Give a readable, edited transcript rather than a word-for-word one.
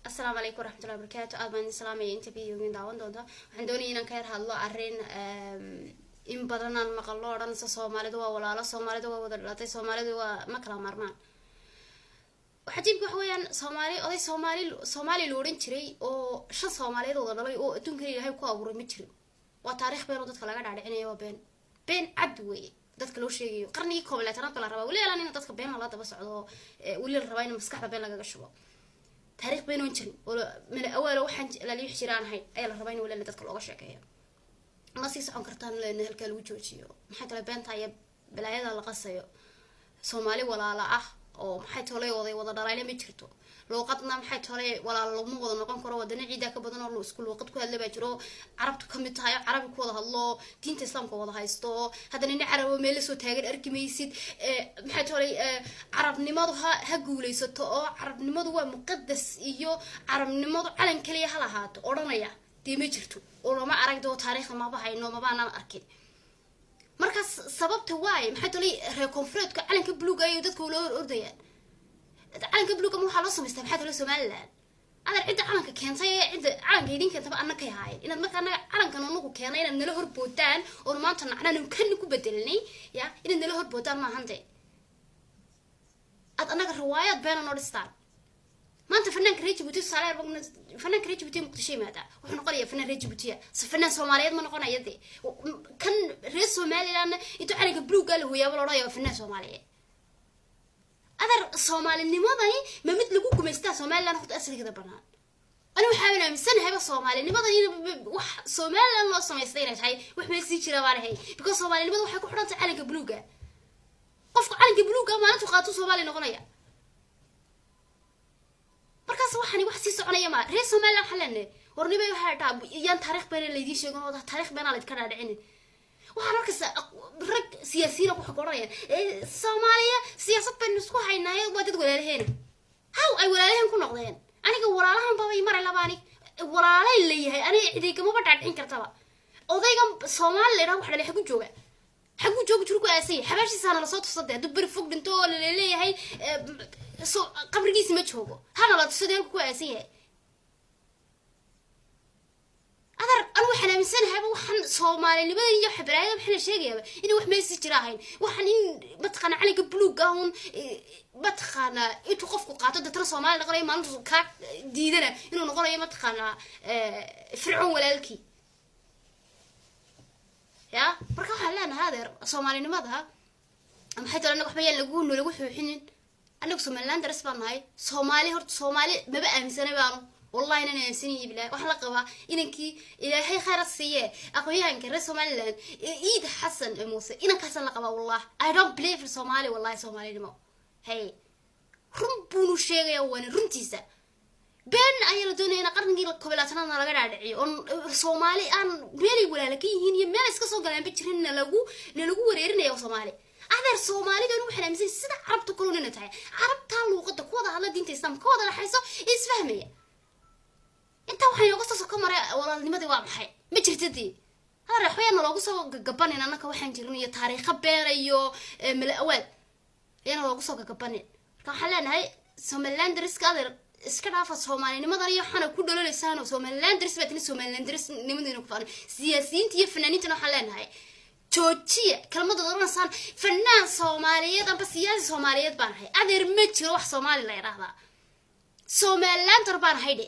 Asalaamu calaykum waraxmatullahi wabarakaatu. Aad baan idin salaamaya inta videogin daawan doonta. Waxaan doonaya inaan ka yar hadlo arrin in badan aan maqallo, odhanaysa Soomaalidu waa walaalo, Soomaalidu waa wada dhalatay, Soomaalidu waa ma kala maarmaan. Cajiibka waxa weeyaan, Soomaali, oday Soomaali Soomaali la odhan jiray oo shan Soomaaliyeed wada dhalay oo adduunkan Ilaahay ku abuuray ma jirin. Waa taarikh been oo dadka laga dhaadhicinayo, waa been, been cad weeye dadka loo sheegayo. Qarnigii 21aad ba la rabaa weli alaan in dadka been lala daba socdo, weli la rabaa in maskaxda been lagaga shubo. Taarikh been oon jirin oo mala awaalo waxaan laliix jiraan ahayn ayaa la rabaa in weli dadka looga sheekeeyo. Ma sii socon kartaan leena, halkaa lagu joojiyo. Maxay tale beenta iyo balaayada la qasayo? Soomaali walaala ah oo maxay tolay oday wada dhalayna ma jirto. Luuqadna maxay tolay walaala laguma wada noqon karo. Wadana ciidaa ka badan oo isku luuqad ku hadla baa jiro, Carabtu kamid tahay, Carabi ku wada hadlo, diinta Islaamka wada haysto. Haddana nin Carabo meel lasoo taagan arki maysid. Maxay tolay carabnimadu ha guuleysato oo carabnimadu waa muqadas iyo carabnimadu calan kaliya ha lahaato odhanaya dee ma jirto oo lama aragdo, taariikhda maba hayno, mabaanaan arkin. Markaas sababta waay maxay tolay reer koonfureedka calanka buluuga ayay dadka ula hor ordayaan? Calanka buluuga ma waxaa loo samaystaa maxay tolay Somaliland? Adeer, cidda calanka keentay ee cidda calanka idin keentaba anna kay haayeen. Inaad marka annaga calankan anagu keenay inaad nala horboodaan oon maanta nacnaan kan ku bedelinay ya, inaad nala horboodaan maahan de. Aad annaga riwaayad beena noo dhistaan. Maanta fanaanka reer Jabuuti, tusaale, fanaanka reer Jabuuti Muqdisho yimaada wuxuu noqonayaa fanaan reer Jabuutiya, se fanaan Soomaaliyeed ma noqonaya de. Kan reer Somalilandna intuu calanka buluugga la hooyaaba la odhanaya waa fanaan Soomaaliyeed. Adeer, soomaalinimadani ma mid lagu gumaystaa Somaliland? Horta asligeeda banaan ani waxaaban aaminsanahayba soomaalinimadani wax Somaliland loo samaystay inay tahay, wax meel sii jira baan ahay, because soomaalinimada waxay ku xidhan tahay calanka buluugga. Qofka calanka buluugga maalintu qaatuu Soomaali noqonaya. Markaas waxani wax sii soconaya ma. Reer Somaliland waxaan leenahay, warnibay, waxaa dhaa yaan taarikh beena laydiin sheegin oo taarikh beenaa laydinka dhaadhicinin. Waxaan arkaysa rag siyaasiyiina waxay ku odhanayaan Soomaaliya siyaasad baynu isku haynaayo, waa dad walaalaheena. How ay walaalaheen ku noqdeen? Aniga walaalahan babay maray labaani walaalay leeyahay, aniga cidigamaba dhaadhicin kartaba. Odaygan Soomaali la idhaha wax dhalay xagu jooga, xaguu joogi jiru ku aasanya? Xabaashiisaana lasoo tusade. Hadduu beri fog dhinto oo laleeyahay so qabrigiisi ma joogo, hana la tusade halku ku aasan yahay. Adeer, anu waxaan aaminsanahayba waxaan soomaalinimada iyo xabaraayada waxaan la sheegayaaba inay wax meel si jira ahayn. Waxaan in mataqaana calanka buluug ah un mataqaana intuu qofku qaato deetana Soomaali noqonayo, maalintu kaa diidana inuu noqonayo mataqaana Fircoon walaalkii ya. Marka waxaan leenahay, adeer, soomaalinimada maxay tole anaga waxba yaan lagu nalagu xuuxinin. Anagu Somaliland daras baan nahay. Soomaali horta Soomaali maba aaminsanay baanu, wallahi inaan aaminsan bilahi. Waxaa la qabaa inankii Ilaahay khayrad siiye, aqoonyahanka reer Somaliland, Iid Xasan Muuse, inankaasaan la qabaa. Wallah, I don't believe in Somali, wallahi soomaalinimo hey run buunu sheegaya, waana runtiisa. Been ayaa la doonaya in qarnigii 21aadna laga dhaadhiciyo oon Soomaali aan meelay walaala ka yihiin iyo meel iska soo galaanba jirin nalagu wareerinaya Soomaali. Adeer, Soomaalida anu waxaan aaminsan sida Carabta kaloo nina tahay, Carabtaa luuqada ku wada hadla, diinta Islaamka ka wada dhaxayso, isfahmaya. Intaa waxaa inooga soo soka maray walaalnimadii waa maxay? Ma jirta dee. Adeer, waxbayaan naloogu soo gagabanin annaka waxaan jirin iyo taariikha beena iyo mala awaal ayaana loogu soo gagabanin. Marka waxaan leenahay Somalilanderiska, adeer, iska dhaafa soomaalinimadan iyo waxaana ku dhalolaysaan oo Somalilanders baa tini, Somalilanders nimadina ku faanay. Siyaasiyiinta iyo fanaaniintana waxaan leenahay, joojiya kelmadooda odhanaysaan fanaan Soomaaliyeed amba siyaasi Soomaaliyeed baan ahay. Adeer, ma jiro wax Soomaali la idhaahdaa. Somalilander baan ahay dhe.